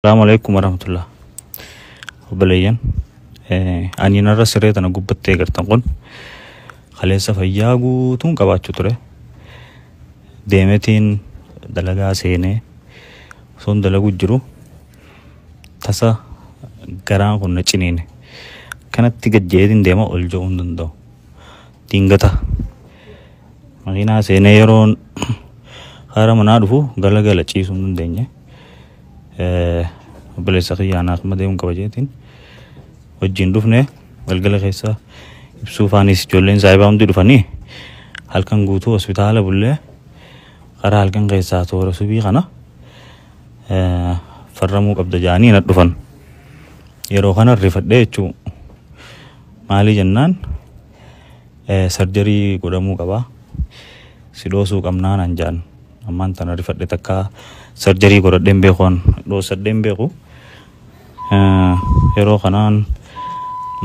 Salaamu alaikum warahmatullah. Obboleeyyan, ani narra siree tana gubbattee agartan kun kaleessa fayyaa guutuun qabaachuu ture. Deemetiin dalagaa seenee osoon dalagu jiru tasa garaan kun na ciniine. Kanatti gad jeetiin deema ol je'uu hin danda'u. Dingata. Makiinaa seenee yeroon hara manaa dhufu galagala ciisuu hin dandeenye. Obboleessa kiyya anaaf amma deemuun qaba jeetiin wajjin dhufne. Galgala keessa ibsuu faanis ijoolleen saayibaa hundi dhufanii halkan guutuu hospitaala bullee, karaa halkan keessaa toora subii kana farramuu qabda jedhanii na dhufan. Yeroo kana rifadhee jechuu, maalii jennaan sarjarii godhamuu qabaa, si dhoosuu qabnaa naan jedhan. Ammaan tana rifadhe, takka sarjarii godhadhee hin beeku, dhoosadhee hin beeku. Yeroo kanaan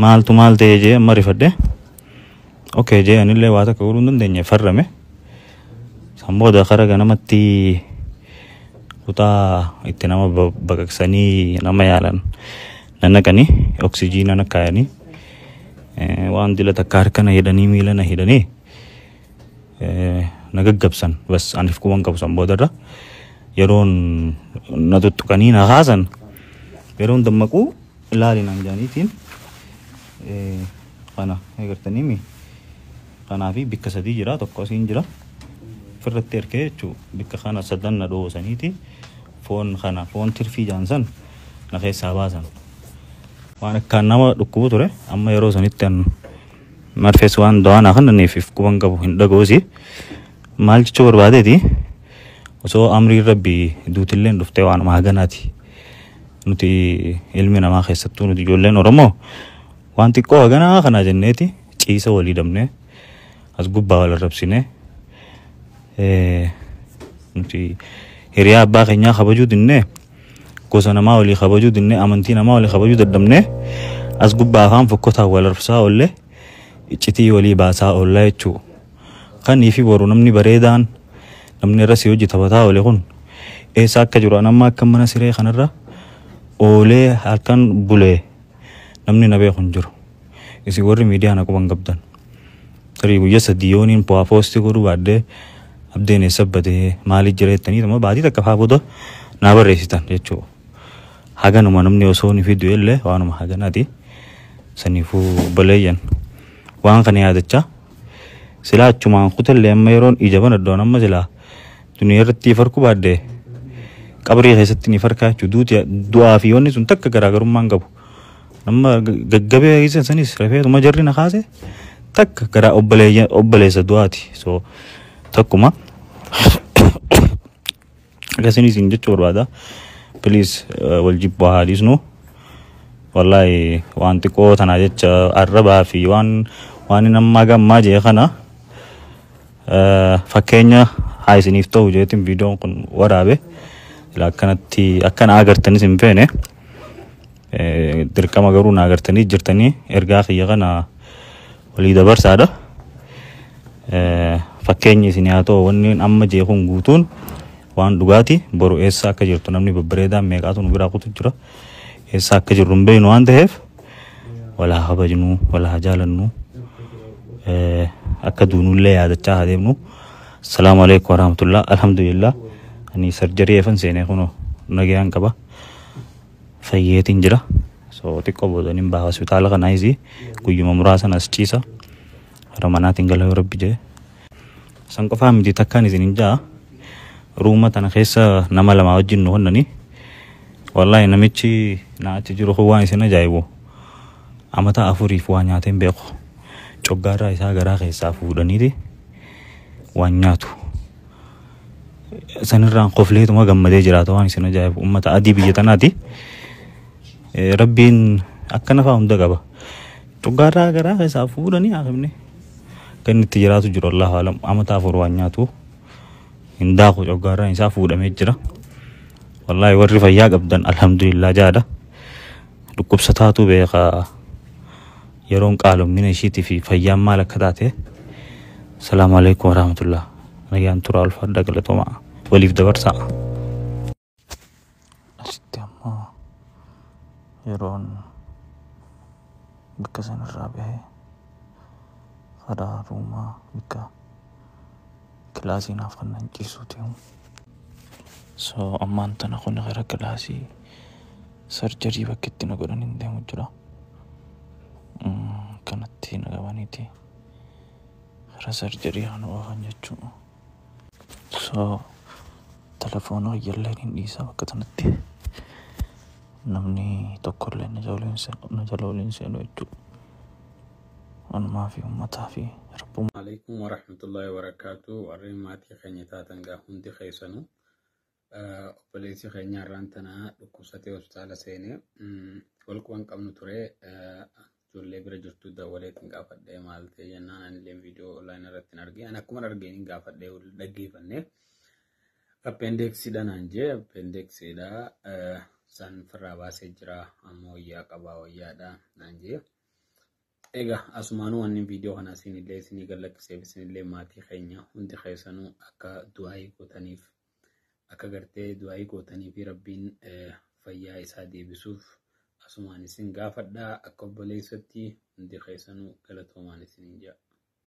maaltu maal ta'ee jee amma rifadhe. Okay jee, anillee waa takka godhuu hin dandeenye, farrame. San booda kara ganamatti kutaa itti nama baqaqsanii nama yaalan na naqanii, oksijiina na kaayanii, waan dila takka harka na hidhanii, miila na hidhanii na gaggabsan. Bas aniif quban qabu. San boodarra yeroon na tuttuqanii na kaasan, yeroon dammaquu ilaali naan jaaniitiin kana agartanii mi kanaa fi bikka sadii jira, tokko asiin jira, ofirratti erkee jechuu. Bikka kana sadan na dhoosaniiti foon kana, foon tirfii jaansan na keessaa baasan. Waan akkaan nama dhukkubu ture. Amma yeroo sanitti an marfees waan dawaa naa kennaniif if quban qabu, hin dhaga'usi. Maal jechuu barbaadeeti, osoo amriin rabbii duutilleen dhuftee waanuma haganaati. Nuti ilmi namaa, keessattuu nuti ijoolleen Oromoo, waan xiqqoo haganaa kana jenneeti ciisa walii dabnee as gubbaa wal arrabsinee, nuti hiriyaa abbaa keenyaa kabajuu dinnee, gosa namaa walii kabajuu dinnee, amantii namaa walii kabajuu dadhabnee, as gubbaa afaan fokkotaa wal arrabsaa oollee, iccitii walii baasaa oollaa jechuu. Kanii fi boru namni bareedaan, namni irra si hojii taphataa oole kun eessa akka jiru, an amma akka mana siree kanarra oolee halkan bulee namni na beeku hin jiru. Isin warri miidiyaa na quban qabdan. Tarii guyyaa 3 yooniin bu'aa post godhuu baadhee, abdeen eessa badee, maaliif jira jettanii tuma baatii takka faa booda naa barreessitan jechuudha. Haganuma namni osoo ni fidu illee waanuma haganaati. Saniifuu obboleeyyan, waan kana yaadachaa silaa achumaan kutallee amma yeroon ija banaddoon amma silaa duniyaa irratti farku baadhee qabrii keessatti ni farkaa jechuudha. Duuti du'aa fi wanni sun takka garaagarummaa hin qabu. Nama gaggabee keessa sanis rafeetuma jarri na kaase takka gara obboleessa du'aati. So takkuma akkasiin isin jechuu barbaada. Please, wal jibbaa haa dhiisnu. Wallaahi waan xiqqoo tanaa jecha arrabaa fi waan inni ammaa gammaa jee kana fakkeenya haa isiniif ta'u jeetiin viidiyoon kun waraabe. Ila akkanatti akkana agartanis hin feene. Dirqama garuu na agartanii jirtanii, ergaa kiyya kana walii dabarsaadha. Fakkeenyi isin haa ta'u, wanni amma jee kun guutuun waan dhugaati. Boru eessa akka jirtu, namni babbareedaan meeqaatu nu biraa kutu jira. Eessa akka jirru hin beeknu waan ta'eef walaa kabajnu, walaa jaalannu, akka duunullee yaadachaa haa deemnu. Asalaamu alaikum warahmatullah. Alhamdulillah. Ani sarjarii eefan seenee kunoo nagayaan qaba. Fayyeetiin jira. So xiqqoo boodaniin baha hospitaala kanaayis, guyyuma muraasan as ciisa. Hara manaatiin gala yoo rabbi jee. San qofaa miti, takkaan isin hin ja'a. Room tana keessa nama lama wajjin nu honnani. Wallaahi namichi na achi jiru kun waan isin ajaa'ibu. Amata 4f waa nyaatee hin beeku. Coggaarraa isaa garaa keessaa fuudhaniiti waan nyaatu. Sanirraan kofleetuma gammadee jiraata, waan isin ajaa'ibu. Uummata adii biyya tanaati. Rabbiin akkana fa'aa hunda qaba. Coggaarraa garaa keessaa fuudhanii haafimne. Akka inni itti jiraatu jiru Allahu alam. Amata 4 waan nyaatu. Hin daaku, coggaarraan isaa fuudhamee jira. Wallaahi warri fayyaa qabdan alhamdulillah jaadha. Dhukkubsataatu beeka yeroon qaaloomina ishiitii fi fayyaan maal akka taate. Salaamu alaikum warahmatullah. Nagaan tura, ulfaadha, galatoomaa. Waliif dabarsaa. Asitti ammoo Yeroon bakka sanarraa bahee karaa ruumaa bakka kilaasii naaf kannan ciisuuti. So ammaan tana kun gara kilaasii sarjarii bakka itti na godhan hin deemu jira. Kanatti na qabaniiti gara sarjarii kana oofan jechuudha. So telefoona kiyyallee hin dhiisa bakka tanatti. Namni tokkollee na jala waliin seenu jechuudha. Anumaa fi uummataa fi rabbuma. Alaikum warahmatullahi wabarakatuh. Warreen maatii keenya taatan gaa hundi keessanuu obboleessi keenya har'aan tana dhukkubsatee hospitaala seenee wal quban qabnu ture. Ijoollee bira jirtu dawwaleetiin gaafadhee maal ta'e jennaan anillee viidiyoo onlaayinii irratti hin argee. Ani akkuma argeen hin gaafadhee dhaggeeffanne. Appendeeksiidha naan jee, appendeeksiidha san firraa baasee jira, amma wayyaa qabaa, wayyaadha naan jee. Egaa asumaanuu wanni viidiyoo kana isinillee isinii gallakkiseef isinillee maatii keenya hundi keessanuu akka du'aayii gootaniif, akka gartee du'aayii gootanii fi rabbiin fayyaa isaa deebisuuf asumaan isin gaafadhaa akka obboleessatti hundi keessanuu galatoomaan isiniin jedha.